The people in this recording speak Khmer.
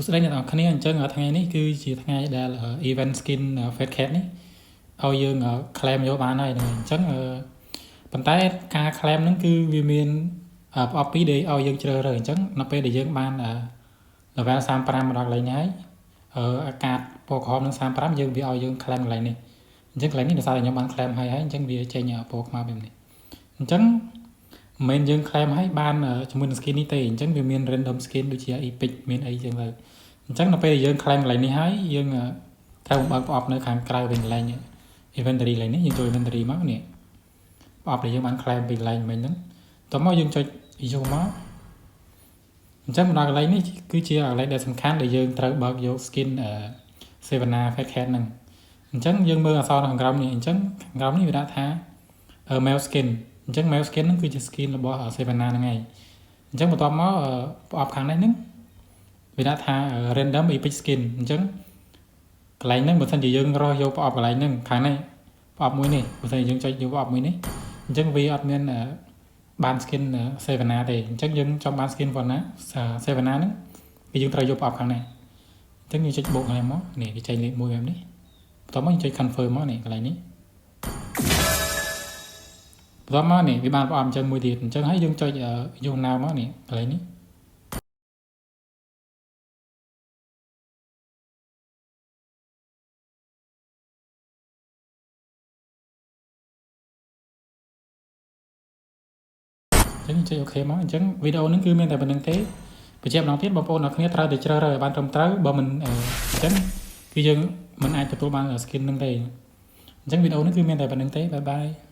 សួស្តីអ្នកទាំងអស់គ្នាអញ្ចឹងថ្ងៃនេះគឺជាថ្ងៃដែល event skin Fat Cat នេះឲ្យយើង claim យកបានហើយហ្នឹងហើយអញ្ចឹងប៉ុន្តែការ claim ហ្នឹងគឺវាមានប្រអប់ពីរដែលឲ្យយើងជ្រើសរើសអញ្ចឹងនៅពេលដែលយើងបាន level 35មកដល់កន្លែងនេះហើយអាកាសពណ៌ក្រហមនឹង35យើងវាឲ្យយើង claim កន្លែងនេះអញ្ចឹងកន្លែងនេះដោយសារតែខ្ញុំបាន claim ហើយហើយអញ្ចឹងវាចេញពណ៌ខ្មៅបែបនេះអញ្ចឹងមិនមែនយើង claim ហើយបានជាមួយនឹង skin នេះទេអញ្ចឹងវាមាន random skin ដូចជា epic មានអីចឹងទៅអញ្ចឹងនៅពេលដែលយើង claim កន្លែងនេះហើយយើងត្រូវបើកប្រអប់នៅខាងក្រៅវិញកន្លែង inventory កន្លែងនេះយើងចូល inventory មកនេះប្រអប់ដែលយើងបាន claim ពីកន្លែងមិញហ្នឹងតោះមកយើងចុចយកមកអញ្ចឹងមកដល់កន្លែងនេះគឺជាកន្លែងដែលសំខាន់ដែលយើងត្រូវបើកយក skin Savannah Fat Cat ហ្នឹងអញ្ចឹងយើងមើលអក្សរនៅខាងក្រោមនេះអញ្ចឹងខាងក្រោមនេះវាដាក់ថា male skin អញ្ចឹង male skin ហ្នឹងគឺជា skin របស់ Savannah ហ្នឹងឯងអញ្ចឹងបន្ទាប់មកប្រអប់ខាងនេះហ្នឹងវាដាក់ថា random epic skin អញ្ចឹងកន្លែងហ្នឹងបើសិនជាយើងរកយកប្រអប់កន្លែងហ្នឹងខាងនេះប្រអប់មួយនេះបើសិនជាយើងចុចយកប្រអប់មួយនេះអញ្ចឹងវាអត់មានបាន skin Savannah ទេអញ្ចឹងយើងចង់បាន skin Savannah ហ្នឹងគឺយើងត្រូវយកប្រអប់ខាងនេះអញ្ចឹងយើងចុចបូកខាងនេះមកនេះវាចេញលេខ1បែបនេះបន្ទាប់មកយើងចុច confirm មកនេះកន្លែងនេះបន្ទាប់មកនេះវាបានប្រអប់អញ្ចឹងមួយទៀតអញ្ចឹងហើយយើងចុចយក now មកនេះកន្លែងនេះអញ្ចឹងចុច OK មកអញ្ចឹងវីដេអូហ្នឹងគឺមានតែប៉ុណ្ណឹងទេបញ្ជាក់ម្ដងទៀតបងប្អូនអ្នកគ្នាត្រូវតែជ្រើសរើសឲ្យបានត្រឹមត្រូវបើមិនអញ្ចឹងគឺយើងមិនអាចទទួលបាន skin ហ្នឹងទេអញ្ចឹងវីដេអូនេះគឺមានតែប៉ុណ្ណឹងទេbye bye.